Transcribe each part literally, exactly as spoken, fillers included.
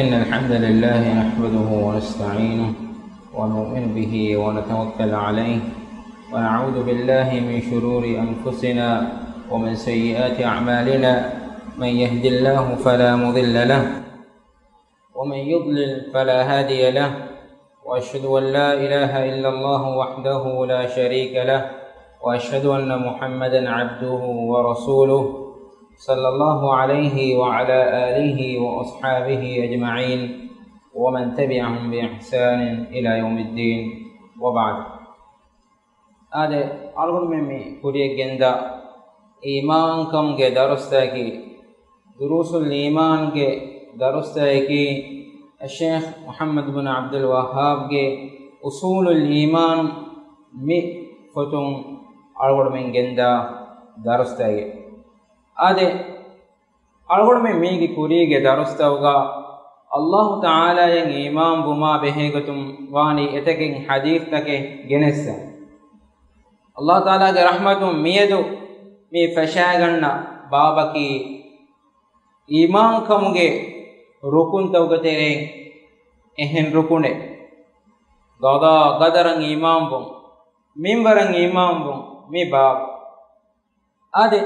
إن الحمد لله نحمده ونستعينه ونؤمن به ونتوكل عليه، ونعوذ بالله من شرور أنفسنا ومن سيئات أعمالنا. من يهد الله فلا مضل له، ومن يضلل فلا هادي له، وأشهد أن لا إله إلا الله وحده لا شريك له، وأشهد أن محمدا عبده ورسوله، صلى الله عليه وعلى آله وأصحابه أجمعين، ومن تبعهم بإحسان إلى يوم الدين، وبعد. އާދެ، އަޅުގަނޑުމެން މި ކުރިޔަށް ގެންދާ އީމާންކަމުގެ ދަރުސްތަކަކީ، ދުރޫސުލް އީމާންގެ ދަރުސްތަކަކީ، އައްޝޭޚް މުޙައްމަދު ބިން ޢަބްދުލް ވައްހާބްގެ އުޞޫލުލް އީމާން މި ފޮތުން އަޅުގަނޑުމެން ގެންދާ ދަރުސްތަކެއް. އާދެ، އަޅުގަނޑުމެން މީގެ ކުރީގެ ދަރުސްތަކުގަ އައްލާހު ތަޢާލާއަށް އީމާން ވުމާ ބެހޭގޮތުން ވާނީ އެތަކެއް ޙަދީޘްތަކެއް ގެނެއްސަ. އައްލާހު ތަޢާލާގެ ރަޙްމަތުން މިއަދު މި ފަށާގަންނަ ބާބަކީ އީމާންކަމުގެ ރުކުންތަކުގެ ތެރެއިން އެހެން ރުކުނެއް. ޤަޟާ ޤަދަރަށް އީމާންވުން، މިންވަރަށް އީމާންވުން މި ބާބު. އާދެ،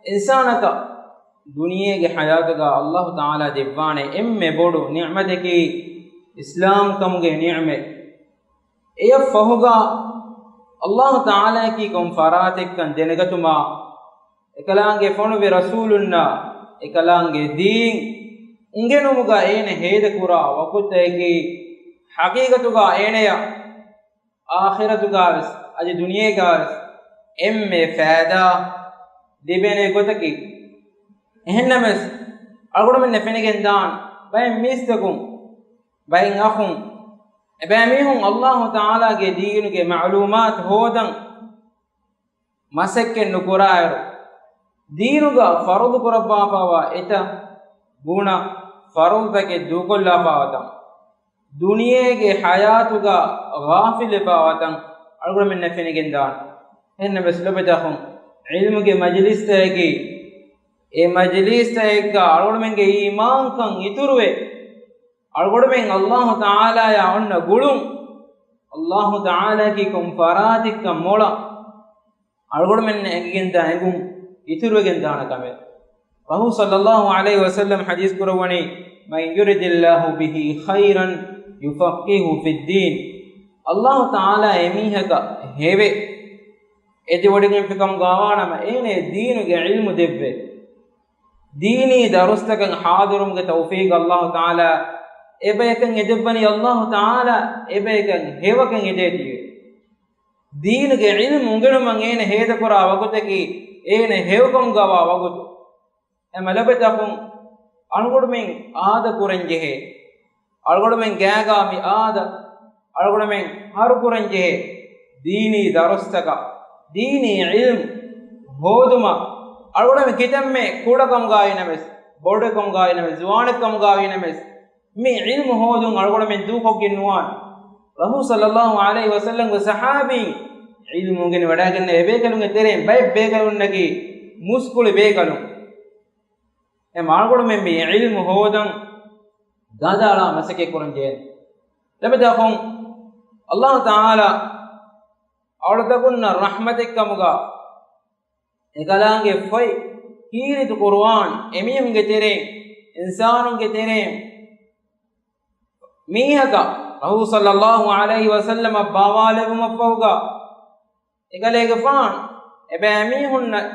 އިންސާނަކަށް ދުނިޔޭގެ ޙަޔާތުގަ އައްލާހު ތަޢާލާ ދެއްވާނެ އެންމެ ބޮޑު ނިޢުމަތަކީ އިސްލާމްކަމުގެ ނިޢުމަތް. އެޔަށް ފަހުގަ އައްލާހު ތަޢާލާއަކީ ކޮން ފަރާތެއްކަން ދެނެގަތުމާ، އެކަލާނގެ ފޮނުއްވި ރަސޫލުންނާ އެކަލާނގެ ދީން އުނގެނުމުގަ އޭނަ ހޭދަކުރާ ވަގުތަކީ، ޙަޤީޤަތުގަ އޭނަޔަށް އާޚިރަތުގަވެސް އަދި ދުނިޔޭގަވެސް އެންމެ ފައިދާ ލިބޭނެ ގޮތަކީ. އެހެންނަމަވެސް، އަޅުގަނޑުމެންނަށް ފެނިގެންދާން ބައެއް މީސްތަކުން، ބައެއް އަޚުން، އެބައިމީހުން އައްލާހު ތަޢާލާގެ ދީނުގެ މަޢުލޫމާތު ހޯދަން މަސައްކަތް ނުކުރާއިރު، ދީނުގަ ފަރުޟު ކުރައްވާފައިވާ އެތައް ބުނަ ފަރުޟުތަކެއް ދޫކޮށްލާފައިވާތަން، ދުނިޔޭގެ ޙަޔާތުގަ ޣާފިލްވެފައިވާތަން އަޅުގަނޑުމެންނަށް ފެނިގެންދާނެ. އެހެންނަމަވެސް ލޮބުވެތި އަޚުން، ޢިލްމުގެ މަޖިލީސްތަކަކީ، އެ މަޖިލީސްތަކެއްގަ އަޅުގަނޑުމެންގެ އީމާންކަން އިތުރުވެ، އަޅުގަނޑުމެން އައްލާހު ތަޢާލާޔާ އޮންނަ ގުޅުން، އައްލާހު ތަޢާލާއަކީ ކޮން ފަރާތެއްކަން މޮޅަށް އަޅުގަނޑުމެންނަށް އެނގިގެންދާ އެނގުން އިތުރުވެގެން ދާނެ ކަމެއް. ރަސޫލު ޞައްލައްލާހު ޢަލައިހި ވަސައްލަމް ޙަދީޘް ކުރައްވަނީ، "من يرد الله به خيرا يفقهه في الدين." އައްލާހު ތަޢާލާ އެމީހަކަށް ހެވެ، އެދިވޮޑިގެންފިކަމުގަވާނަމަ އޭނަޔަށް ދީނުގެ ޢިލްމު ދެއްވޭ. ދީނީ ދަރުސްތަކަށް ޙާޟިރުވުމުގެ ތައުފީޤު އައްލާހު ތަޢާލާ އެބަޔަކަށް އެދެއްވަނީ، އައްލާހު ތަޢާލާ އެބަޔަކަށް ހެޔޮކަން އެދޭތީވެ. ދީނުގެ ޢިލްމު އުނގެނުމަށް އޭނަ ހޭދަކުރާ ވަގުތަކީ އޭނަ ހެޔޮކަމުގަވާ ވަގުތު. އެމަ ލޮބުވެތި އަޚުން، އަޅުގަނޑުމެން އާދަ ކުރަން ޖެހޭ، އަޅުގަނޑުމެން ގާގާ މި އާދަ، އަޅުގަނޑުމެން ހަރުކުރަން ޖެހޭ ދީނީ ދަރުސްތަކަށް، ދީނީ ޢިލްމު ހޯދުމަށް. އަޅުގަނޑުމެން ކިތަންމެ ކުޑަކަމުގައި ނަމަވެސް، ބޮޑުކަމުގައި ނަމަވެސް، ޒުވާނެއްކަމުގައި ނަމަވެސް، މި ޢިލްމު ހޯދުން އަޅުގަނޑުމެން ދޫކޮށްގެން ނުވާނެ. ރަސޫލު ޞައްލައްލާހު ޢަލައިހި ވަސައްލަމްގެ ޞަޙާބީން ޢިލްމު އުނގެނި ވަޑައިގެންނެވި ބޭކަލުންގެ ތެރެއިން ބައެއް ބޭކަލުންނަކީ މުސްކުޅި ބޭކަލުން. އެ އަޅުގަނޑުމެން މި ޢިލްމު ހޯދަން ގަދައަޅާ މަސައްކަތް ކުރަން ޖެހޭނެ. ލޮބުވެތި އަޚުން، އައްލާހު ތަޢާލާ އަޅުތަކުންނަށް ރަޙްމަތެއްކަމުގަ އެކަލާނގެ ފޮތް ކީރިތި ޤުރުއާން އެމީހުންގެ ތެރެއިން، އިންސާނުންގެ ތެރެއިން މީހަކަށް ރަސޫލު ޞައްލައްލާހު ޢަލައިހި ވަސައްލަމަށް ބާވާލެވުމަށްފަހުގަ، އެކަލޭގެފާނު އެބައިމީހުންނަށް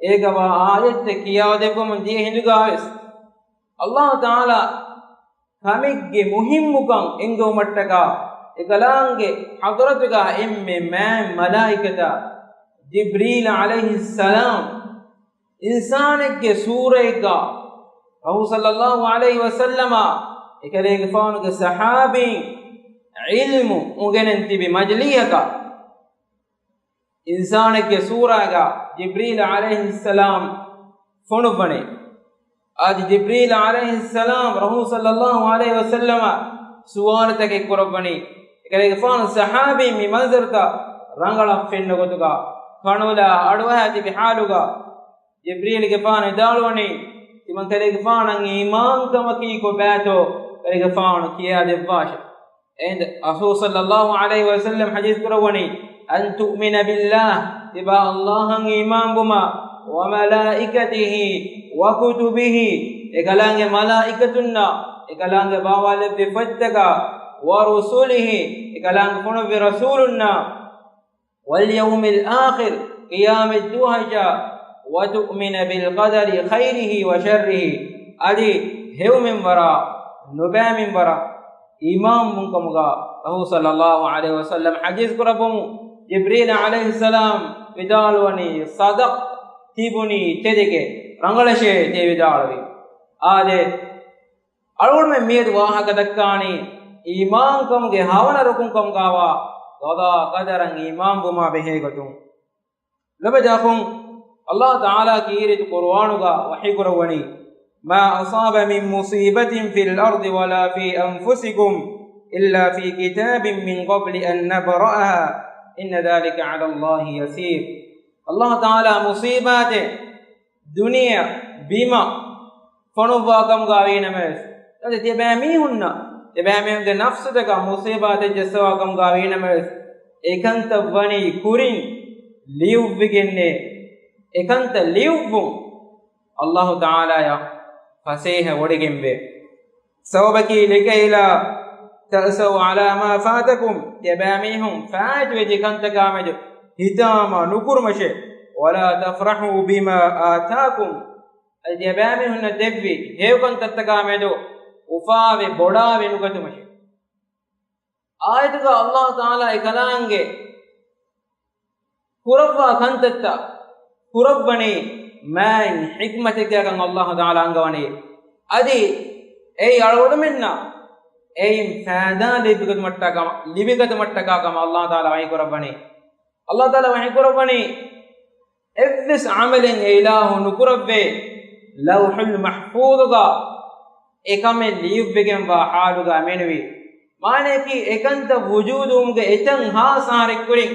އޭގަވާ އާޔަތްތައް ކިޔާދެއްވަމުން ދިޔަ ހިނދުގަވެސް، އައްލާހު ތަޢާލާ ކަމެއްގެ މުހިއްމުކަން އެންގެވުމަށްޓަކާ، އެކަލާނގެ ޙަޟްރަތުގަ އެންމެ މާތް މަލާއިކަތާ ޖިބްރީލް ޢަލައިހިއްސަލާމް އިންސާނެއްގެ ސޫރައެއްގަ ރަސޫލު ޞައްލައްލާހު ޢަލައިހި ވަސައްލަމާ އެކަލޭގެފާނުގެ ޞަޙާބީން ޢިލްމު އުނގެނެން ތިބި މަޖިލީހަކަށް، އިންސާނެއްގެ ސޫރައިގަ ޖިބްރީލް ޢަލައިހިއްސަލާމް ފޮނުއްވަނީ. އަދި ޖިބްރީލް ޢަލައިހިއްސަލާމް ރަސޫލު ޞައްލައްލާހު ޢަލައިހި ވަސައްލަމަށް ސުވާލުތަކެއް ކުރައްވަނީ. އެކަލޭގެފާނު ޞަޙާބީން މި މަންޒަރުތައް ރަނގަޅަށް ފެންނަ ގޮތުގަ ކަނުލާ އަޑުއަހާ ތިބި ޙާލުގަ، ޖިބްރީލްގެފާނު ވިދާޅުވަނީ، ތިމަންކަލޭގެފާނަށް އީމާންކަމަކީ ކޮބާތޯ؟ ވެރިގެފާނު ކިޔާދެއްވާށެ. އެން ރަސޫލު ޞައްލައްލާހު ޢަލައިހި ވަސައްލަމް ޙަދީޘް ކުރައްވަނީ، أن تؤمن بالله، ތިބާ ﷲ އަށް އީމާންވުމާ، وملائكته وكتبه، އެކަލާނގެ މަލާއިކަތުންނާ، އެކަލާނގެ ބާވާލެއްވި ފޮތްތަކާ، ورسله، އެކަލާނގެ ފޮނުއްވި ރަސޫލުންނާ، واليوم الآخر، ޤިޔާމަތްދުވަހަށާ، وتؤمن بالقدر خيره وشره، އަދި ހެޔޮމިންވަރާ ނުބައިމިންވަރާ އީމާންވުންކަމުގާ ރަސޫލު ޞައްލައްލާހު ޢަލައިހި ވަސައްލަމް ޙަދީޘް ކުރައްވަމުން، ޖިބްރީލް ޢަލައިހިއްސަލާމް ވިދާޅުވަނީ، صدقت، ތިބުނީ ތެދެގެ ރަނގަޅަށޭ ތި ވިދާޅުވީ. އާދެ، އަޅުގަނޑުމެން މިއަދު ވާހަކަ ދައްކާނީ އީމާންކަމުގެ ހަވަނަ ރުކުންކަމުގާވާ ޤަޟާ ޤަދަރަށް އީމާންވުމާ ބެހޭގޮތުން. ލޮބުވެތި އަޚުން، ﷲ ތަޢާލާ ކީރިތި ޤުރުއާނުގާ ވަޙީކުރައްވަނީ، ما أصاب من مصيبة في الأرض ولا في أنفسكم إلا في كتاب من قبل أن نبرأها إن ذلك على الله يسير. ﷲ ތަޢާލާ މުޞީބާތެއް ދުނިޔެއަށް ބިމަށް ފޮނުއްވާކަމުގާ ވީނަމަވެސް، އަދި ތިޔަބައިމީހުންނަށް ތިޔަބައިމީހުންގެ ނަފްސުތަކަށް މުޞީބާތެއް ޖައްސަވާކަމުގާ ވީނަމަވެސް، އެކަންތައް ވަނީ ކުރިން ލިޔުއްވިގެންނޭ. އެކަންތައް ލިޔުއްވުން ﷲ ތަޢާލާއަށް ފަސޭހަ ވޮޑިގެންވޭ. ސަބަބަކީ، لكي لا تأسوا على ما فاتكم، ތިޔަބައިމީހުން ފާއިތުވެއްޖެ ކަންތަކާމެދު ހިތާމަ ނުކުރުމަށޭ، ولا تفرحوا بما آتاكم، އަދި ތިޔަބައިމީހުންނަށް ދެއްވި ހެޔޮކަންތައްތަކާމެދު އުފާވެ ބޮޑާވެ ނުގަތުމަށޭ. އާޔަތުގަ ﷲ ތަޢާލާ އެކަލާނގެ ކުރައްވާ ކަންތައްތައް ކުރައްވަނީ މާތް ޙިކްމަތެއްގައިކަން ﷲ ތަޢާލާ އަންގަވަނީ. އަދި އެއީ އަޅުގަނޑުމެންނަށް އެއިން ފައިދާ ލިބިގަތުމަށްޓަކާ، ލިބިގަތުމަށްޓަކާ ކަމަށް ﷲ ތަޢާލާ ވަޙީކުރައްވަނީ. ﷲ ތަޢާލާ ވަޙީކުރައްވަނީ، އެއްވެސް ޢަމަލެއް އެ އިލާހު ނުކުރައްވޭ، ލައުޙުލް މަޙްފޫޡުގަ އެކަމެއް ލިޔުއްވިގެންވާ ޙާލުގަ މެނުވީ. މާނަޔަކީ، އެކަންތައް ވުޖޫދުވުމުގެ އެތަން ހާސް އަހަރެއްކުރިން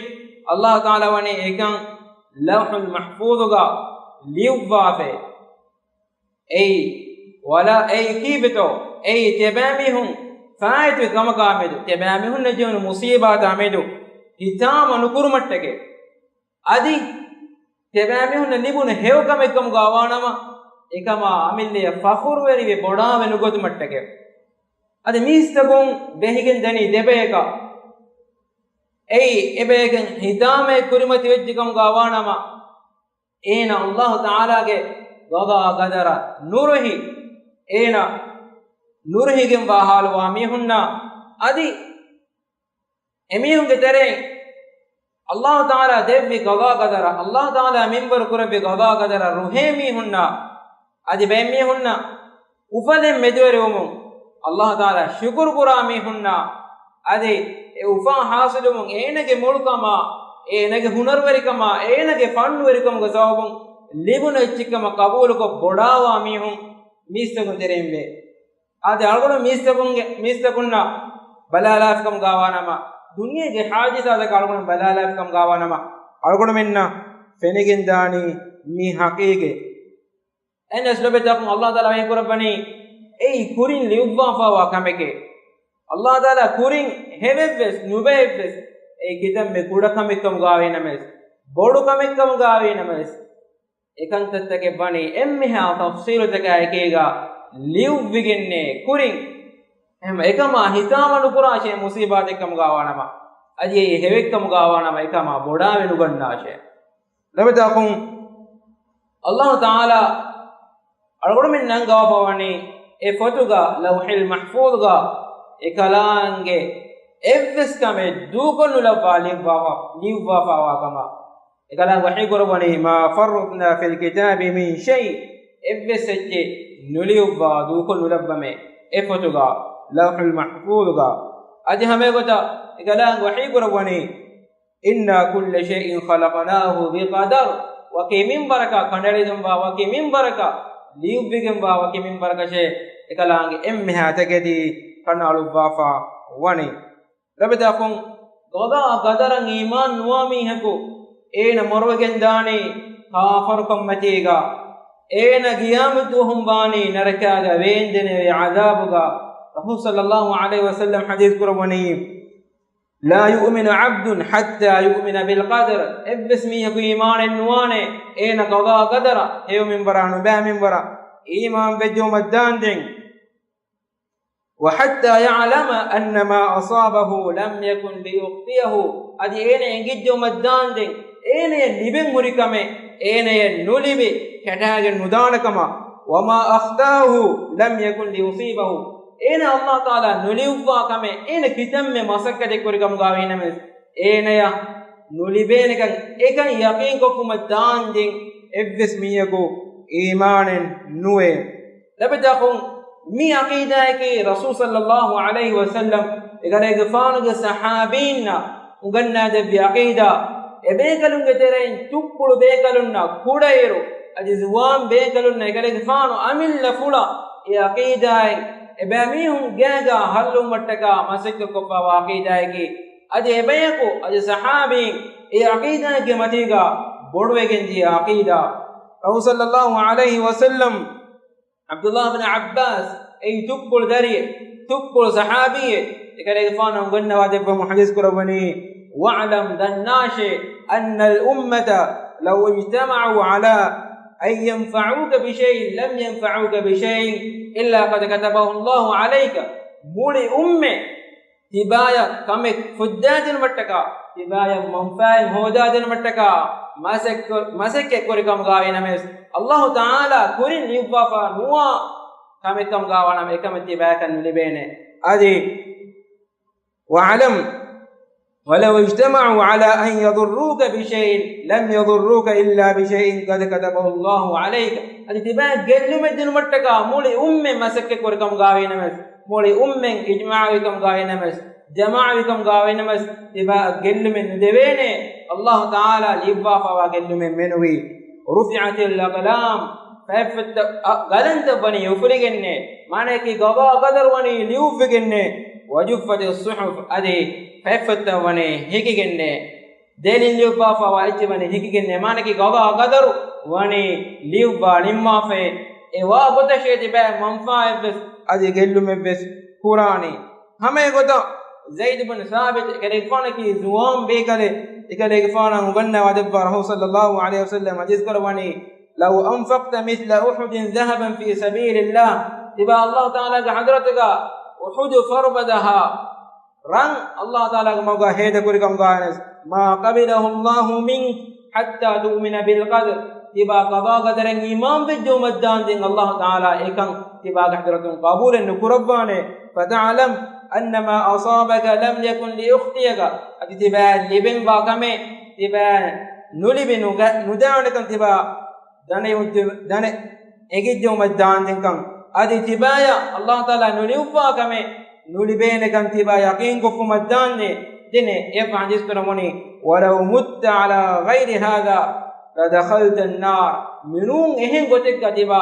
ﷲ ތަޢާލާ ވަނީ އެކަން ލައުޙުލް މަޙްފޫޡުގަ ލިޔުއްވާފައި. އެއީ، ވަލާ އެއީ ކީއްވެތޯ؟ އެއީ ތިޔަބައިމީހުން ފާއިތުވި ކަމަކާމެދު، ތިޔަބައިމީހުންނަށް ޖެހުނު މުޞީބާތާމެދު ހިތާމަ ނުކުރުމަށްޓަކައި. އަދި ތިޔަބައިމީހުންނަށް ލިބުނު ހެޔޮކަމެއްކަމުގަ ވާނަމަ، އެކަމާ އަމިއްލަޔަށް ފަޚުރުވެރިވެ ބޮޑާވެ ނުގަތުމަށްޓަކައި. އަދި މީސްތަކުން ބެހިގެން ދަނީ ދެބަޔަކަށް. އެއީ، އެބަޔަކަށް ހިތާމައެއް ކުރިމަތިވެއްޖެކަމުގަ ވާނަމަ، އޭނަ ﷲ ތަޢާލާގެ ޤަޟާ ޤަދަރަށް ނުރުހި، އޭނަ ނުރުހިގެންވާ ޙާލުވާ މީހުންނާ، އަދި އެމީހުންގެ ތެރެއިން ﷲ ތަޢާލާ ދެއްވި ޤަޟާ ޤަދަރަށް، ﷲ ތަޢާލާ މިންވަރު ކުރެއްވި ޤަޟާ ޤަދަރަށް ރުހޭ މީހުންނާ، އަދި ބައެއް މީހުންނަށް އުފަލެއް މެދުވެރިވުމުން ﷲ ތަޢާލާ ޝުކުރު ކުރާ މީހުންނާ، އަދި އެ އުފާ ޙާޞިލުވުމުން އޭނަގެ މޮޅުކަމާ، އޭނަގެ ހުނަރުވެރިކަމާ، އޭނަގެ ފަންނުވެރިކަމުގެ ސަބަބުން ލިބުނު އެއްޗެއްކަމަށް ޤަބޫލުކޮށް ބޮޑާވާ މީހުން މީސްތަކުން ތެރެއިންވޭ. އާދެ، އަޅުގަނޑު މީސްތަކުންގެ، މީސްތަކުންނަށް ބަލާލާފިކަމުގަ ވާނަމަ، ދުނިޔޭގެ ޙާދިސާތަކަށް އަޅުގަނޑު ބަލާލާފިކަމުގަ ވާނަމަ، އަޅުގަނޑުމެންނަށް ފެނިގެންދާނީ މި ޙަޤީޤަތް. އެހެނަސް ލޮބުވެތި އަޚުން، ﷲ ތަޢާލާ ވަޙީކުރައްވަނީ އެއީ ކުރިން ލިޔުއްވާފައިވާ ކަމެކޭ. ﷲ ތަޢާލާ ކުރިން ހެވެއްވެސް ނުބައެއްވެސް އެއީ ކިތަންމެ ކުޑަކަމެއްކަމުގަ ވީނަމަވެސް، ބޮޑުކަމެއްކަމުގަ ވީނަމަވެސް، އެކަންތައްތަކެއް ވަނީ އެންމެހާ ތަފްޞީލުތަކާ އެކީގަ ލިޔުއްވިގެންނޭ ކުރިން. އެހެން އެކަމާ ހިތާމަ ނުކުރާށޭ މުޞީބާތެއްކަމުގަ ވާނަމަ، އަދި އެއީ ހެވެއްކަމުގަ ވާނަމަ އެކަމާ ބޮޑާވެ ނުގަންނާށޭ. ލޮބުވެތި އަޚުން، ﷲ ތަޢާލާ އަޅުގަނޑުމެން ނަންގަވާފަވަނީ އެ ފޮތުގަ، ލައުޙުލް މަޙްފޫޡުގަ އެކަލާނގެ އެއްވެސް ކަމެއް ދޫކޮށް ނުލައްވާ ލިޔުއްވާފަ، ލިޔުއްވާފައިވާ ކަމަށް. އެކަލާނގެ ވަޙީކުރައްވަނީ، ما فرطنا في الكتاب من شيء، އެއްވެސް އެއްޗެއް ނުލިޔުއްވާ ދޫކޮށް ނުލައްވަމޭ އެ ފޮތުގަ، ލައުޙުލް މަޙްފޫޡުގަ. އަދި ހަމައެގޮތަށް އެކަލާނގެ ވަޙީކުރައްވަނީ، إنا كل شيء خلقناه بقدر، ވަކި މިންވަރަކަށް ކަނޑައެޅިދުންވާ، ވަކި މިންވަރަކަށް ލިޔުއްވިގެންވާ، ވަކި މިންވަރަކަށޭ އެކަލާނގެ އެންމެހާ ތަކެތީ ކަނޑައަޅުއްވާފަ ވަނީ. ލޮބުވެތި އަޚުން، ޤަޟާ ޤަދަރަށް އީމާން ނުވާ މީހަކު އޭނަ މޮރުވެގެންދާނީ ކާފަރުކަންމަތީގަ. އޭނަ ޤިޔާމަތްދުވަހުން ވާނީ ނަރަކާގެ ވޭންދެނެވި ޢަޛާބުގަ. ރަސޫލު ޞައްލައްލާހު ޢަލައިހި ވަސައްލަމް ޙަދީޘް ކުރައްވަނީ، "لا يؤمن عبد حتى يؤمن بالقدر." އެއްވެސް މީހަކު އީމާނެއް ނުވާނެ، އޭނަ ޤަޟާ ޤަދަރަށް ހެޔޮ މިންވަރާ ނުބައި މިންވަރަށް އީމާން ވެއްޖައުމަށް ދާންދެން. "وحتى يعلم أن ما أصابه لم يكن ليخطئه." އަދި އޭނަ އެނގިއްޖައުމަށް ދާންދެން، އޭނަޔަށް ލިބެން ހުރި ކަމެއް އޭނަޔަށް ނުލިބި ކަޓާގެން ނުދާނެ ކަމަށް. "وما أخطأه لم يكن ليصيبه." އޭނަ ﷲ ތަޢާލާ ނުލިޔުއްވާ ކަމެއް އޭނަ ކިތަންމެ މަސައްކަތެއް ކުރި ކަމުގަ ވީނަމަވެސް، އޭނަޔަށް ނުލިބޭނެކަން އެކަން ޔަޤީންކޮށްފުމަށް ދާންދެން އެއްވެސް މީހަކު އީމާނެއް ނުވޭ. ލަބަދަކުން މި ޢަޤީދާއަކީ ރަސޫލު ޞައްލައްލާހު ޢަލައިހި ވަސައްލަމް އެކަލޭގެފާނުގެ ޞަޙާބީންނަށް އުނގަންނާދެއްވި ޢަޤީދާ. އެބޭކަލުންގެ ތެރެއިން ތުއްކުޅު ބޭކަލުންނަށް ކުޑައިރު، އަދި ޒުވާން ބޭކަލުންނަށް އެކަލޭގެފާނު އަމިއްލަފުޅަށް އެ ޢަޤީދާއިން އެބައިމީހުން ގާގަ ހައްލުވުމަށްޓަކާ މަސައްކަތްކޮށްފައިވާ ޢަޤީދާއަކީ. އަދި އެބަޔަކު އަދި ޞަޙާބީން އެ ޢަޤީދާގެ މަތީގަ ބޮޑުވެގެން ދިޔަ ޢަޤީދާ. ރަސޫލު ޞައްލައްލާހު ޢަލައިހި ވަސައްލަމް ޢަބްދުﷲ ބިން ޢައްބާސް، އެއީ ތުއްކުޅު ދަރިއެއް، ތުއްކުޅު ޞަޙާބީއެއް، އެކަލޭގެފާނު އުނގަންނަވާ ދެއްވަމުން ޙަދީޘް ކުރައްވަނީ، "واعلم" ދަންނާށޭ، "أن الأمة لو اجتمعوا على أن ينفعوك بشيء لم ينفعوك بشيء إلا قد كتبه الله عليك." މުޅި އުއްމަތް ތިބާޔަށް ކަމެއް ފުއްދާދިނުމަށްޓަކާ، ތިބާޔަށް މަންފާއެއް ހޯދާދިނުމަށްޓަކާ މަސައްކަ-، މަސައްކަތް ކުރިކަމުގަ ވީނަމަވެސް، ﷲ ތަޢާލާ ކުރިން ލިޔުއްވާފަ ނުވާ ކަމެއް ކަމުގަ ވާނަމަ، އެކަމެއް ތިބާޔަކަށް ނުލިބޭނެ. އަދި، "واعلم ولو اجتمعوا على أن يضروك بشيء لم يضروك إلا بشيء قد كتبه الله عليك." އަދި ތިބާ ގެއްލުމެއް ދިނުމަށްޓަކާ މުޅި އުއްމަތް މަސައްކަތް ކުރިކަމުގަ ވީނަމަވެސް، މުޅި އުއްމަތް އިޖްމާޢުވިކަމުގަ ވީނަމަވެސް، ޖަމާޢަތްވިކަމުގަ ވީނަމަވެސް، ތިބާއަށް ގެއްލުމެއް ނުދެވޭނެ. ﷲ ތަޢާލާ ލިޔުއްވާފައިވާ ގެއްލުމެއް މެނުވީ. "رفعت الأقلام" ފަތްފޮތްތައް، އަ، ގަލަންތައް ވަނީ އުފުލިގެންނޭ. މާނައަކީ ގަޟާ ޤަދަރު ވަނީ ލިޔުއްވިގެންނޭ. "وجفت الصحف" އަދި ފަތްފޮތްތައް ވަނީ ހިކިގެންނޭ. ދޭލިން ލިޔުއްވާފައިވާ އެއްޗެއް ވަނީ ހިކިގެންނޭ. މާނައަކީ ގަޟާ ޤަދަރު ވަނީ ލިޔުއްވާ ނިންމާފައޭ. އެ ވާ ގޮތަށޭ ތިބާއަށް މަންފާއެއްވެސް އަދި ގެއްލުމެއްވެސް ކުރާނީ. ހަމަ އެގޮތަށް ޒައިދު ބިން ސާބިތު އެކަލޭގެފާނަކީ ޒުވާން ބޭކަލެއް. އެކަލޭގެފާނަށް އުނގަންނަވާ ދެއްވާ ރަސޫލު ޞައްލައްލާހު ޢަލައިހި ވަސައްލަމް ޙަދީޘް ކުރައްވަނީ، "لو أنفقت مثل أحد ذهبا في سبيل الله." ތިބާ ﷲ ތަޢާލާގެ ޙަޟްރަތުގަ އުޙުދު ފަރުބަދަހާ ރަން ﷲ ތަޢާލާގެ މަގުގަ ހޭދަކުރިކަމުގަ ވިޔަސް، "ما قبله الله منك حتى تؤمن بالقدر." ތިބާ ޤަޟާ ޤަދަރަށް އީމާން ވެއްޖައުމަށްދާންދެން ﷲ ތަޢާލާ އެކަން ތިބާގެ ޙަޟްރަތުން ޤަބޫލެއް ނުކުރައްވާނެ. "فتعلم أن ما أصابك لم يكن ليخطئك." އަދި ތިބާއަށް ލިބެންވާ ކަމެއް ތިބާއަށް ނުލިބި ނުގަ-، ނުދާނެކަން ތިބާ ދަނެ-، ދަނެ-، އެނގިއްޖައުމަށްދާންދެންކަން. އަދި ތިބާޔަށް ﷲ ތަޢާލާ ނުލިޔުއްވާ ކަމެއް ނުލިބޭނެކަން ތިބާ ޔަޤީންކޮށްފުމަށްދާންދެން. ދެން އެ ޙަދީޘް ކުރައްވަނީ، "ولو مت على غير هذا لدخلت النار." މިނޫން އެހެން ގޮތެއްގަ ތިބާ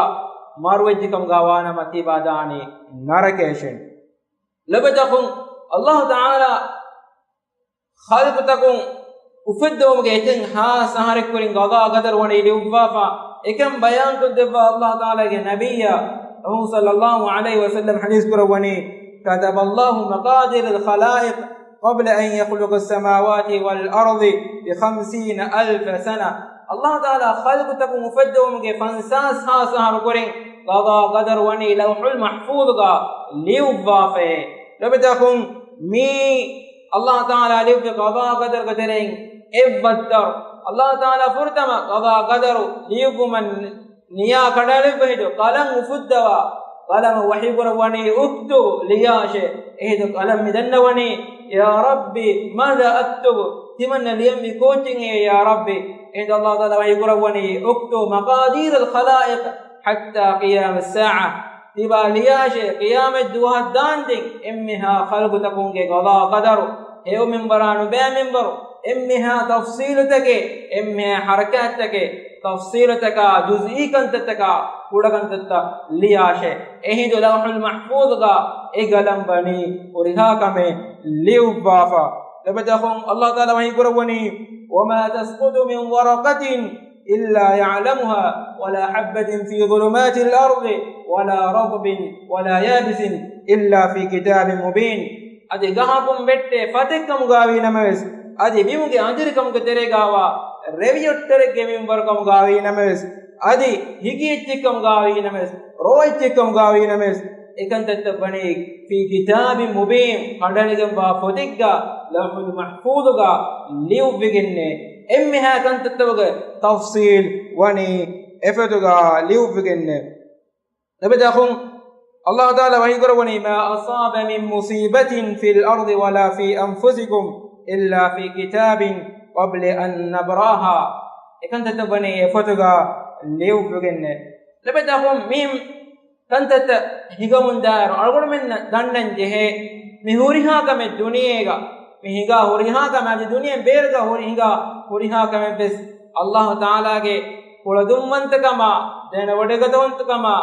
މަރުވެއްޖެކަމުގަ ވާނަމަ ތިބާ ދާނީ ނަރަކަޔަށޭ. ލަބަދަކުން ﷲ ތަޢާލާ ޚަލްޤުތަކުން އުފެއްދެވުމުގެ އެތައް ހާސް އަހަރެއްކުރިން ޤަޟާ ޤަދަރު ވަނީ ލިޔުއްވާފަ. އެކަން ބަޔާންކޮށްދެއްވާ ﷲ ތަޢާލާގެ ނަބިއްޔާ ޞައްލައްލާހު ޢަލައިހި ވަސައްލަމް ޙަދީޘް ކުރައްވަނީ، "كتب الله مقادير الخلائق قبل أن يخلق السماوات والأرض بخمسين ألف سنة." ﷲ ތަޢާލާ ޚަލްޤުތަކުން އުފެއްދެވުމުގެ ފަންސާސް ހާސް އަހަރުކުރިން ޤަޟާ ޤަދަރު ވަނީ ލައުޙުލް މަޙްފޫޡުގަ ލިޔުއްވާފައޭ. ލަބަދަކުން މީ ﷲ ތަޢާލާ ލިޔުއްވި ޤަޟާ ޤަދަރުގެ ތެރެއިން އެއްވައްދަރު. ﷲ ތަޢާލާ ފުރަތަމަ ޤަޟާ ޤަދަރު ލިޔުއްވުމަށް ނިޔާ ކަނޑައަޅިއްވި ހިނދު ޤަލަމް އުފުއްދަވާ، ޤަލަމަށް ވަޙީ ކުރައްވަނީ، "اكتب" ލިޔާށޭ. އެހިނދު ޤަލަމް މި ދަންނަވަނީ، "يا رب ماذا أكتب؟" ތިމަންނަ ލިޔަން މި ކޯއްޗެއް އޭ ޔާ ރައްބި؟ އެހިނދު ﷲ ތަޢާލާ ވަޙީ ކުރައްވަނީ، "اكتب مقادير الخلائق حتى قيام الساعة." ތިބާ ލިޔާށޭ، ޤިޔާމަތް ދުވަހަށް ދާންދެން އެންމެހާ ޚަލްޤުތަކުންގެ ޤަޟާ ޤަދަރު، ހެޔޮ މިންވަރާ ނުބައި މިންވަރު، އެންމެހާ ތަފްޞީލުތަކެއް، އެންމެހާ ޙަރަކާތްތަކެއް، ތަފްޞީލުތަކާ، ޖުޒްއީ ކަންތައްތަކާ، ކުޑަކަންތައްތައް ލިޔާށޭ. އެހިނދު ލައުޙުލް މަޙްފޫޡުގަ އެ ގަލަން ވަނީ ހުރިހާ ކަމެއް ލިޔުއްވާފަ. ލަބަދަކުން ﷲ ތަޢާލާ ވަޙީ ކުރައްވަނީ، "وما تسقط من ورقة" إلا يعلمها ولا حبة في ظلمات الأرض ولا رطب ولا يابس إلا في كتاب مبين. އަދި ގަހަކުން ވެއްޓޭ ފަތެއްކަމުގާވީ ނަމަވެސް، އަދި ބިމުގެ އަނދިރިކަމުގެ ތެރޭގާވާ ރެވިއޮއްޓަރެއްގެ މިންވަރުކަމުގާވީ ނަމަވެސް، އަދި ހިގިއެއްޗެއްކަމުގާވީ ނަމަވެސް، ރޯއެއްޗެއްކަމުގާވީ ނަމަވެސް، އެކަންތައްތައް ވަނީ ފީ ކިތާބިން މުބީން، ކަނޑައެޅިގެންވާ ފޮތެއްގަ، ލައުޙުލް މަޙްފޫޡުގަ ލިޔުއްވިގެންނޭ. އެންމެހާ ކަންތައްތަކުގެ ތަފްޞީލް ވަނީ އެފޮތުގަ ލިޔުއްވިގެންނޭ. ލަބަދަހުން އަﷲ ތަޢާލާ ވަޙީކުރައްވަނީ، ما أصاب من مصيبة في الأرض ولا في أنفسكم إلا في كتاب قبل أن نبرأها. އެކަންތައްތައް ވަނީ އެފޮތުގަ ލިޔުއްވިގެންނޭ. ލަބަދަހުން މި ކަންތައްތައް ހިނގަމުންދާއިރު، އަޅުގަނޑުމެންނަށް ދަންނަން ޖެހޭ، މި ހުރިހާ ކަމެއް ދުނިޔޭގަ، މި ހިނގާ ހުރިހާ ކަމެއް، އަދި ދުނިޔެ ބޭރުގަ ހުރި ހިނގާ ހުރިހާ ކަމެއްވެސް، އަﷲ ތަޢާލާގެ ކުޅަދުންވަންތަކަމާ، ދެނެވޮޑިގަތުވަންތަކަމާ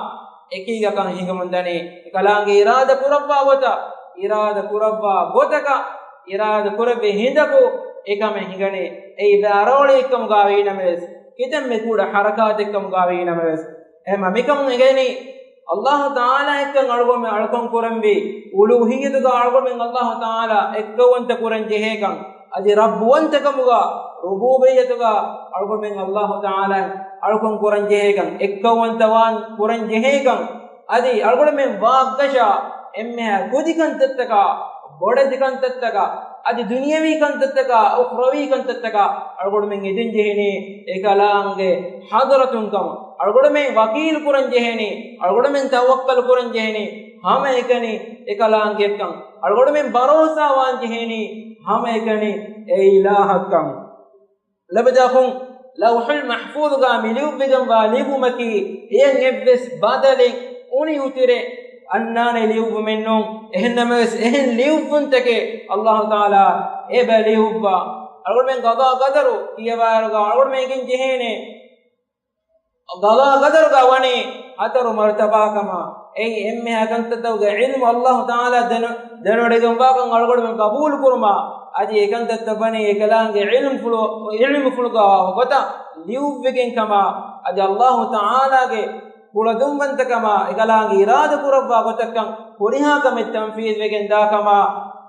އެކީގަކަން ހިނގަމުންދަނީ. އެކަލާނގެ އިރާދަ ކުރައްވާ ގޮތަށް، އިރާދަ ކުރައްވާ ގޮތަކަށް، އިރާދަ ކުރެއްވި ހިނދަކު އެކަމެއް ހިނގަނީ. އެއީ ބައި އަރައޮޅިއެއްކަމުގާވީ ނަމަވެސް، ކިތަންމެ ކުޑަ ޙަރަކާތެއްކަމުގާވީ ނަމަވެސް، އެހެންމަ މިކަން އެނގޭނީ، އަﷲ ތަޢާލާއެއްކަން އަޅުގަނޑުމެން އަޅުކަން ކުރަންވީ، އުލޫހިއްޔަތުގަ އަޅުގަނޑުމެން އަﷲ ތަޢާލާ އެއްކައުވަންތަ ކުރަން ޖެހޭކަން، އަދި ރައްބުވަންތަކަމުގަ، ރުބޫބިއްޔަތުގަ އަޅުގަނޑުމެން އަﷲ ތަޢާލާ އަޅުކަން ކުރަން ޖެހޭކަން، އެއްކައުވަންތަވާން ކުރަން ޖެހޭކަން، އަދި އަޅުގަނޑުމެން ވާގަށާ އެންމެހާ ކުދިކަންތައްތަކާ، ބޮޑެތި ކަންތައްތަކަށް، އަދި ދުނިޔަވީ ކަންތައްތަކާ، އުޚްރަވީ ކަންތައްތަކަށް އަޅުގަނޑުމެން އެދެން ޖެހެނީ އެކަލާނގެ ޙަޟްރަތުން ކަމަށް. އަޅުގަނޑުމެން ވަކީލު ކުރަން ޖެހެނީ، އަޅުގަނޑުމެން ތަވައްކަލު ކުރަން ޖެހެނީ ހަމައެކަނި އެކަލާނގެއަށްކަން. އަޅުގަނޑުމެން ބަރޯސާވާން ޖެހެނީ ހަމައެކަނި އެ އިލާހަށްކަން. ލަބަދަހުން ލައުޙުލް މަޙްފޫޡުގަ މި ލިޔުއްވިގެންވާ ލިޔުއްވުމަކީ، އެއަށް އެއްވެސް ބަދަލެއް އުނި އުތުރެއް އަންނާނެ ލިޔުއްވުމެއްނޫން. އެހެންނަމަވެސް، އެހެން ލިޔުއްވުންތަކެއް އަﷲ ތަޢާލާ އެބަ ލިޔުއްވާ. އަޅުގަނޑުމެން ގަޟާ ޤަދަރު ކިޔަވާއިރުގަ އަޅުގަނޑުމެން އެނގެން ޖެހޭނެ، ގަޟާ ޤަދަރުގަ ވަނީ ހަތަރު މަރުތަބާ ކަމަށް. އެއީ އެންމެހާ ކަންތައްތަކުގެ ޢިލްމު އަﷲ ތަޢާލާ ދެނެ-، ދެނެވޮޑިގެންވާކަން އަޅުގަނޑުމެން ޤަބޫލު ކުރުމާ، އަދި އެކަންތައްތައް ވަނީ އެކަލާނގެ ޢިލްމުފުޅު-، ޢިލްމުފުޅުގަ ގޮތަށް ލިޔުއްވިގެން ކަމާ، އަދި އަﷲ ތަޢާލާގެ ކުޅަދުންވަންތަކަމާ، އެކަލާނގެ އިރާދަ ކުރައްވާ ގޮތަށްކަން ހުރިހާ ކަމެއް ތަންފީޛުވެގެން ދާކަމާ،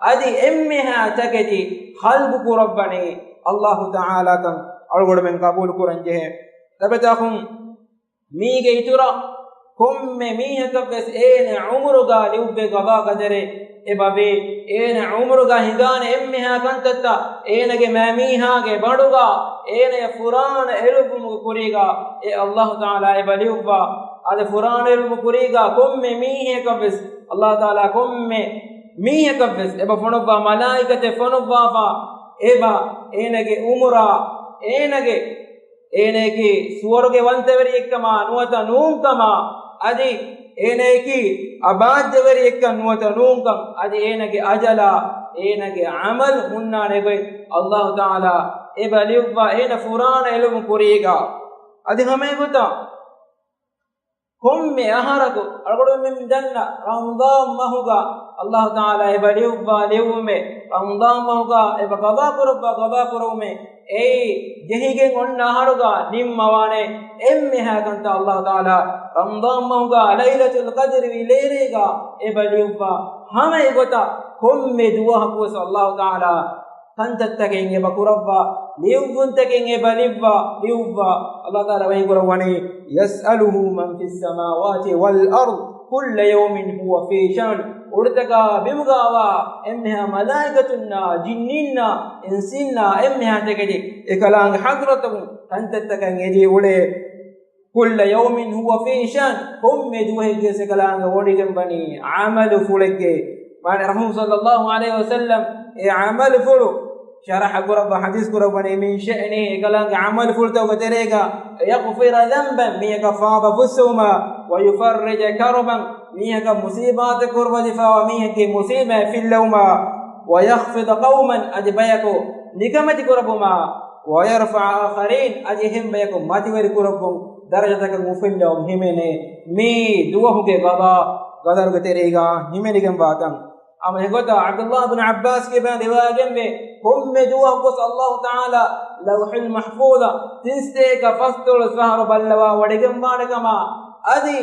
އަދި އެންމެހާ ތަކެތި ޚަލްޤު ކުރައްވަނީ އަﷲ ތަޢާލާކަން އަޅުގަނޑުމެން ޤަބޫލު ކުރަން ޖެހޭ. ލަބަދަހުން މީގެ އިތުރަށް ކޮންމެ މީހަކަށްވެސް އޭނަ ޢުމުރުގަ ލިޔުއްވޭ ގަޟާ ޤަދަރެއް އެބަވޭ. އޭނަ ޢުމުރުގަ ހިނގާނެ އެންމެހާ ކަންތައްތައް އޭނަގެ މައިމީހާގެ ބަނޑުގަ އޭނަޔަށް ފުރާނަ އެޅުއްވުމުގެ ކުރީގަ އެ އަﷲ ތަޢާލާ އެބަ ލިޔުއްވާ. އަދި ފުރާނަ އެޅުއްވުމުގެ ކުރީގަ ކޮންމެ މީހަކަށްވެސް އަﷲ ތަޢާލާ ކޮންމެ މީހަކަށްވެސް އެބަ ފޮނުއްވާ މަލާއިކަތެއް ފޮނުއްވާފަ އެބަ އޭނަގެ ޢުމުރާ އޭނަގެ އޭނައަކީ ސުވަރުގެ ވަންތަވެރިއެއްކަމާ ނުވަތަ ނޫންކަމާ، އަދި އޭނައަކީ އަބާއްޖަވެރިއެއްކަން ނުވަތަ ނޫންކަން، އަދި އޭނަގެ އަޖަލާ، އޭނަގެ ޢަމަލު ހުންނާނެ ގޮތް އަﷲ ތަޢާލާ އެބަ ލިޔުއްވާ އޭނަ ފުރާނަ އެޅުމު ކުރީގަ. އަދި ހަމައެގޮތަށް ކޮންމެ އަހަރަކު އަޅުގަނޑުމެން ދަންނަ ރަމަޟާން މަހުގަ އަﷲ ތަޢާލާ އެބަ ލިޔުއްވާ ލިޔުއްވުމެއް، ރަމަޟާން މަހުގަ އެބަ ޤަޟާ ކުރައްވާ ޤަޟާ ކުރުމެއް، އެއީ ޖެހިގެން އޮންނަ އަހަރުގަ ނިންމަވާނެ. އެންމެހާ ކަންތައް އަﷲ ތަޢާލާ ރަމަޟާން މަހުގަ ލައިލަތުލް ޤަދްރި ވިލޭރޭގަ އެބަ ލިޔުއްވާ. ހަމަ އެގޮތަށް ކޮންމެ ދުވަހަކުވެސް އަﷲ ތަޢާލާ ކަންތައްތަކެއް އެބަ ކުރައްވާ، ލިޔުއްވުންތަކެއް އެބަ ލިއްވާ، ލިޔުއްވާ. އަﷲ ތަޢާލާ ވަޙީ ކުރައްވަނީ، يسأله من في السماوات والأرض كل يوم هو في شأن. އުޑުތަކާ ބިމުގާވާ އެންމެހާ މަލާއިކަތުންނާ، ޖިންނީންނާ، އިންސީންނާ އެންމެހާ ތަކެތި އެކަލާނގެ ޙަޟްރަތަކުން ކަންތައްތަކަށް އެދި އުޅޭ. كل يوم هو في شأن، ކޮންމެ ދުވަހެއްގެ އެކަލާނގެ ވޮޑިގެން ވަނީ ޢަމަލުފުޅެއްގެ. މާނަ ރަސޫލު ޞައްލައްލާހު ޢަލައިހި ވަސައްލަމް އެ ޢަމަލުފުޅު ޝަރަޙަ ކުރައްވާ ޙަދީޘް ކުރައްވަނީ، من شأنه، އެކަލާނގެ ޢަމަލުފުޅުތަކުގެ ތެރޭގަ، يغفر ذنبا، މީހަކަށް ފާފަ ފުއްސެވުމާ، ويفرج كربا، މީހަކަށް މުޞީބާތެއް ކުރުވަދިފައިވާ މީހެއްގެ މުޞީބާތް ފިއްލެވުމާ، ويخفض قوما، އަދި ބަޔަކު ނިކަމެތި ކުރައްވުމާ، ويرفع آخرين، އަދި އެހެން ބަޔަކު މަތިވެރި ކުރައްވުން، ދަރަޖަތަކަށް އުފުއްލަވަން ހިމެނޭ. މީ ދުވަހުގެ ޤަޟާ ޤަދަރުގެ ތެރޭގަ ހިމެނިގެންވާ ކަން. އަމަ އެގޮތަށް ޢަބްދުﷲ ބިން ޢައްބާސްގެ ބަޔާން ރިވާޔަތްވޭ، ކޮންމެ ދުވަހަކުވެސް ﷲ ތަޢާލާ ލައުޙުލް މަޙްފޫޡަށް ތިން ސަތޭކަ ފަސްދޮޅަސް ފަހަރު ބައްލަވާ ވަޑައިގެންވާނެ ކަމަށް. އަދި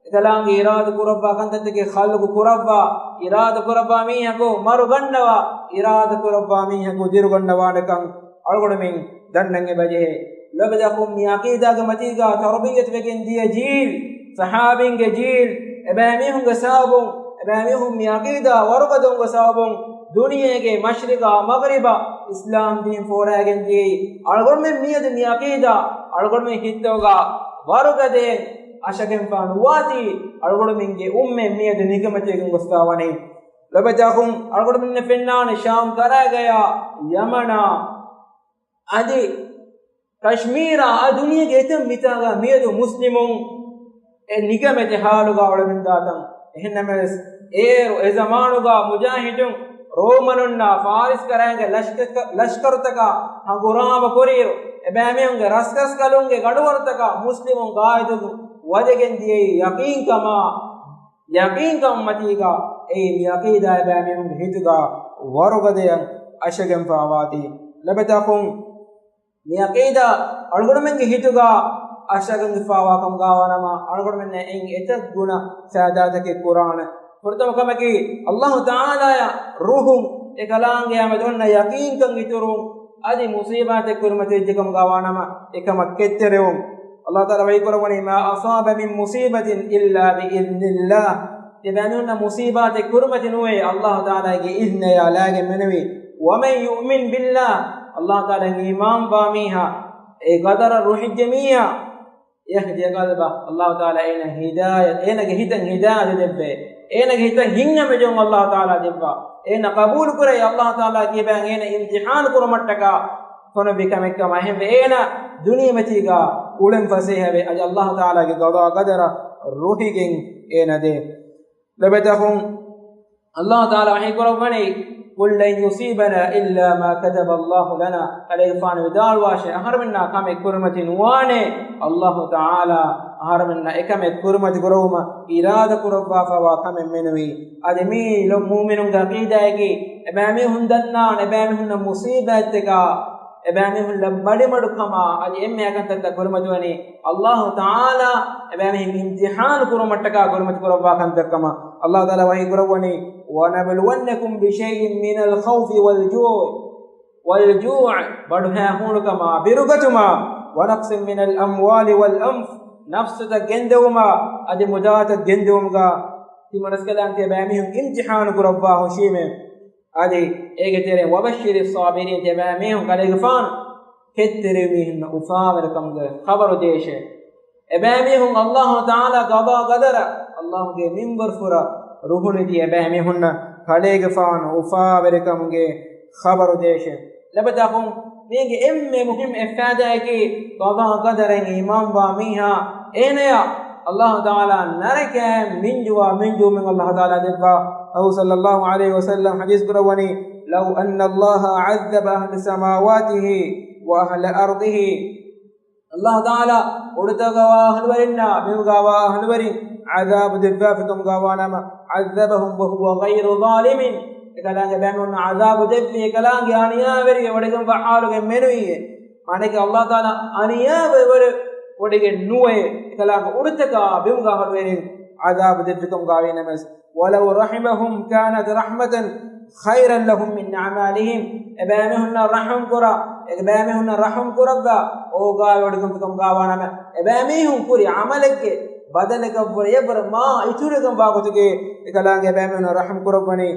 އެކަލާނގެ އިރާދަ ކުރައްވާ ކަންތައްތަކެއް ޚަލްޤު ކުރައްވާ، އިރާދަ ކުރައްވާ މީހަކު މަރުގަންނަވާ، އިރާދަ ކުރައްވާ މީހަކު ދިރުގަންނަވާނެކަން އަޅުގަނޑުމެން ދަންނަން އެބަޖެހޭ. ލޮބުވެތި އަޚުން، މި ޢަޤީދާގެ މަތީގަ ތަރުބިއްޔަތުވެގެން ދިޔަ ޖީލް، ޞަޙާބީންގެ ޖީލް، އެބައިމީހުންގެ ސަބަބުން، އެބައިމީހުން މި ޢަޤީދާ ވަރުގަދަވުމުގެ ސަބަބުން ދުނިޔޭގެ މަޝްރިޤާ މަޣްރިބަށް އިސްލާމް ދީން ފޯރާގެން ދިޔައީ. އަޅުގަނޑުމެން މިއަދު މި ޢަޤީދާ އަޅުގަނޑުމެން ހިތުގަ ވަރުގަދައެއް އަށަގެންފާ ނުވާތީ، އަޅުގަނޑުމެންގެ އުއްމަތް މިއަދު ނިކަމެތިވެގެން ގޮސްފާވަނީ. ލޮބުވެތި އަޚުން، އަޅުގަނޑުމެންނަށް ފެންނާނެ ޝާމް ކަރައިގަޔާ ޔަމަނާ އަދި ކަޝްމީރާ އަދި ދުނިޔޭގެ އެތައް މިތާގަ މިއަދު މުސްލިމުން އެ ނިކަމެތި ޙާލުގަ އުޅެމުންދާތަން. އެހެންނަމަވެސް، އޭރު އެ ޒަމާނުގަ މުޖާހިދުން ރޯމަނުންނާ ފާރިސް ކަރައިގެ ލަޝްކަ-، ލަޝްކަރުތަކާ ހަނގުރާމަ ކުރިއިރު، އެބައިމީހުންގެ ރަސްރަސްކަލުންގެ ގަނޑުވަރުތަކާ މުސްލިމުން ގާއިދު ވަދެގެން ދިޔައީ ޔަޤީންކަމާ، ޔަޤީންކަން މަތީގަ އެއީ މި ޢަޤީދާ އެބައިމީހުންގެ ހިތުގަ ވަރުގަދައަށް އަށަގެންފާވާތީ. ލޮބުވެތި އަޚުން، މި ޢަޤީދާ އަޅުގަނޑުމެންގެ ހިތުގަ އަށަގެންފާވާކަމުގަ ވާނަމަ، އަޅުގަނޑުމެންނަށް އެއިން އެތައް ގުނަ ފައިދާތަކެއް ކުރާނެ. ފުރަތަމަ ކަމަކީ، ﷲ ތަޢާލާއަށް ރުހުން އެކަލާނގެއާ މެދު އޮންނަ ޔަޤީންކަން އިތުރުވުން، އަދި މުޞީބާތެއް ކުރިމަތިވެއްޖެކަމުގަ ވާނަމަ، އެކަމަށް ކެތްތެރިވުން. ﷲ ތަޢާލާ ވަޙީކުރައްވަނީ، مَا أَصَابَ مِن مُّصِيبَةٍ إِلَّا بِإِذْنِ اللَّهِ. ތިބޭމީހުންނަށް މުޞީބާތެއް ކުރިމަތި ނުވޭ، ﷲ ތަޢާލާގެ އިޛްނަޔާ ލާގެން މެނުވީ. وَمَن يُؤْمِن بِاللَّهِ، ﷲ ތަޢާލާއަށް އީމާންވާ މީހާ، އެ ޤަދަރަށް ރުހިއްޖެ މީހާ، يَهْدِ قَلْبَهُ، ﷲ ތަޢާލާ އޭނަ ހިދާޔަތް، އޭނަގެ ހިތަށް ހިދާޔަތު ދެއްވޭ. އޭނަގެ ހިތަށް ހިތްހަމަޖެހުން ﷲ ތަޢާލާ ދެއްވާ. އޭނަ ޤަބޫލު ކުރޭ ﷲ ތަޢާލާ ކިބައިން އޭނަ އިމްތިޙާނު ކުރުމަށްޓަކާ ފޮނުއްވި ކަމެއްކަމަށް. އެހެންވެ، އޭނަ ދުނިޔެމަތީގަ އުޅެން ފަސޭހަވެ، އަދި ﷲ ތަޢާލާގެ ޤަޟާ ޤަދަރަށް ރުހިގެން އޭނަ ދޭ. ލޮބުވެތި އަޚުން، ﷲ ތަޢާލާ ވަޙީކުރައްވަނީ، قُل لَّن يُصِيبَنَا إِلَّا مَا كَتَبَ اللَّهُ لَنَا. ކަލޭގެފާނު ވިދާޅުވާށޭ، އަހަރުމެންނާ ކަމެއް ކުރިމަތި ނުވާނޭ، ﷲ ތަޢާލާ އަހަރުމެންނަށް އެކަމެއް ކުރިމަތި ކުރެވުމަށް އިރާދަ ކުރައްވާފައިވާ ކަމެއް މެނުވީ. އަދި މި ލޮބު މުއުމިނުންގެ ޢަޤީދާއަކީ، އެބައިމީހުން ދަންނާނެ، އެބައިމީހުންނަށް މުޞީބާތްތަކާ، އެބައިމީހުންނަށް ބަޑިމަޑުކަމާ، އަދި އެންމެ އެކަންތައްތައް ކުރިމަތިވަނީ، ﷲ ތަޢާލާ އެބައިމީހުން އިމްތިޙާނު ކުރުމަށްޓަކާ ކުރިމަތި ކުރައްވާ ކަންތައް ކަމަށް. ﷲ ތަޢާލާ ވަޙީ ކުރައްވަނީ، وَنَبْلُوَنَّكُم بِشَيْءٍ مِّنَ الْخَوْفِ وَالْجُوعِ، وَالْجُوعِ، ބަނޑުހައިހޫނުކަމާ، ބިރުގަތުމާ، وَنَقْصٍ مِّنَ الْأَمْوَالِ وَالْأَنفُسِ، ނަފްސުތައް ގެންދެވުމާ، އަދި މުދާތައް ގެންދެވުމުގަ ތިމަންރަސްކަލާނގެ ބައިމީހުން އިމްތިޙާނު ކުރައްވާ ހުށީމޭ. އަދި އޭގެ ތެރެއިން، وَبَشِّرِ الصَّابِرِينَ، ތިބޭމީހުން ކަލޭގެފާނު ކެތްތެރިވި މީހުންނަށް އުފާވެރިކަމުގެ ޚަބަރު ދޭށޭ. އެބައިމީހުން ﷲ ތަޢާލާ ޤަޟާ ޤަދަރަށް، ﷲގެ މިންވަރުފުރަށް ރުހުނެތި އެބައިމީހުންނަށް ކަލޭގެފާނު އުފާވެރިކަމުގެ ޚަބަރު ދޭށޭ. ލޮބުވެތި އަޚުން، މީގެ އެންމެ މުހިއްމު އެއް ފައިދާއަކީ، ޤަޟާ ޤަދަރަށް އީމާންވާ މީހާ، އޭނަޔަށް ﷲ ތަޢާލާ ނަރަކައިން މިންޖުވާ މިންޖުވުމެއް ﷲ ތަޢާލާ ދެއްވާ. ރަސޫލު ޞައްލައްލާހު ޢަލައިހި ވަސައްލަމަ ޙަދީޘް ކުރައްވަނީ، لَوْ أَنَّ اللَّهَ عَذَّبَ أَهْلَ سَمَاوَاتِهِ وَأَهْلَ أَرْضِهِ، ﷲ ތަޢާލާ އުޑުތަކުގަވާ އަހުލުވެރިންނާ، ބިމުގަވާ އަހުލުވެރިން ޢަޛާބު ދެއްވާފިކަމުގަވާނަމަ، عَذَّبَهُمْ وَهُوَ غَيْرُ ظَالِمٍ، އެކަލާނގެ ބައިމީހުންނަށް ޢަޛާބު ދެއްވި އެކަލާނގެ އަނިޔާވެރިވެ ވަޑައިގެންވާ ޙާލުގައި މެނުވީއޭ. މާނައަކީ ﷲ ތަޢާލާ އަނިޔާވެރިވެ ވަޑައިގެން ނުވޭ، އެކަލާނގެ އުޑުތަކާ ބިމުގަ އަހުލުވެރިން ޢަޛާބު ދެއްވިކަމުގަވާނަމަވެސް. وَلَوْ رَحِمَهُمْ كَانَتْ رَحْمَةً خَيْرًا لَهُمْ مِنْ أَعْمَالِهِمْ، އެބައިމީހުންނަށް ރަޙުމް ކުރާ، އެބައިމީހުންނަށް ރަޙުމް ކުރައްވާ، އޯގާވެވޮޑިގެންފިކަމުގަވާނަމަ، އެބައިމީހުން ކުރި ޢަމަލެއްގެ ބަދަލަކަށްވުރެ އެއްވަރަށް މާ އިތުރުވެގެންވާ ގޮތުގެ އެކަލާނގެ އެބައިމީހުންނަށް ރަޙުމް ކުރައްވަނީ.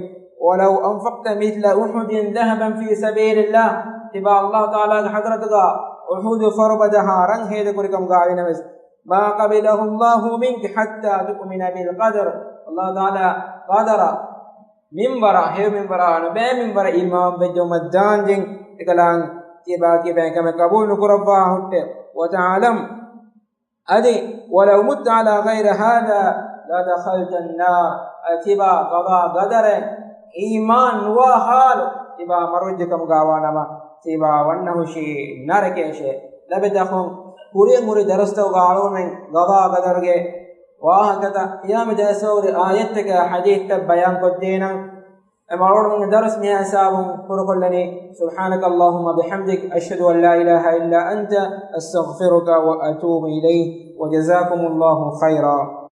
وَلَوْ أَنْفَقْتَ مِثْلَ أُحُدٍ ذَهَبًا فِي سَبِيلِ اللَّهِ، ތިބާ ﷲ ތަޢާލާގެ ޙަޟްރަތުގަ އުޙުދު ފަރުބަދަހާ ރަން ހޭދަކުރިކަމުގަވާނަމަވެސް، مَا قَبِلَهُ اللَّهُ مِنْكَ حَتَّى تُؤْمِنَ بِالْقَدَرِ، ﷲ ތަޢާލާ ޤަދަރަށް މިންވަރަށް، ހެޔޮ މިންވަރާ ނުބައި މިންވަރަށް އީމާންވެއްޖައުމަށް ދާންދެން އެކަލާނގެ ތިބާ ކިބައިން ކަމެއް ޤަބޫލު ނުކުރައްވާ ހުއްޓެ. وَتَعْلَمْ، އަދި، وَلَوْ مُتَّ عَلَى غَيْرِ هَذَا لَدَخَلْتَ النَّارَ، އަދި ތިބާ ޤަޟާ ޤަދަރަށް އީމާން ނުވާ ޙާލު ތިބާ މަރުވެއްޖެކަމުގަވާނަމަ، ތިބާ ވަންނަ ހުށީ ނަރަކައަށޭ. ލޮބުވެތި އަޚުން، ކުރިން ހުރި ދަރުސްތަކުގަ އަޅުގަނޑުމެން ޤަޟާ ޤަދަރުގެ ވާހަކަތައް އެހާމެ ދަރުސްތަކުގަ ހުރި އާޔަތްތަކާ ޙަދީޘްތައް ބަޔާންކޮށްދޭނަން. އެ މައުލޫމާތުގެ ދަރުސް މިހާ ހިސާބުން ކުރުކޮށްލަނީ. سبحانك اللهم بحمدك، أشهد أن لا إله إلا أنت، أستغفرك وأتوب إليك، وجزاكم الله خيرا.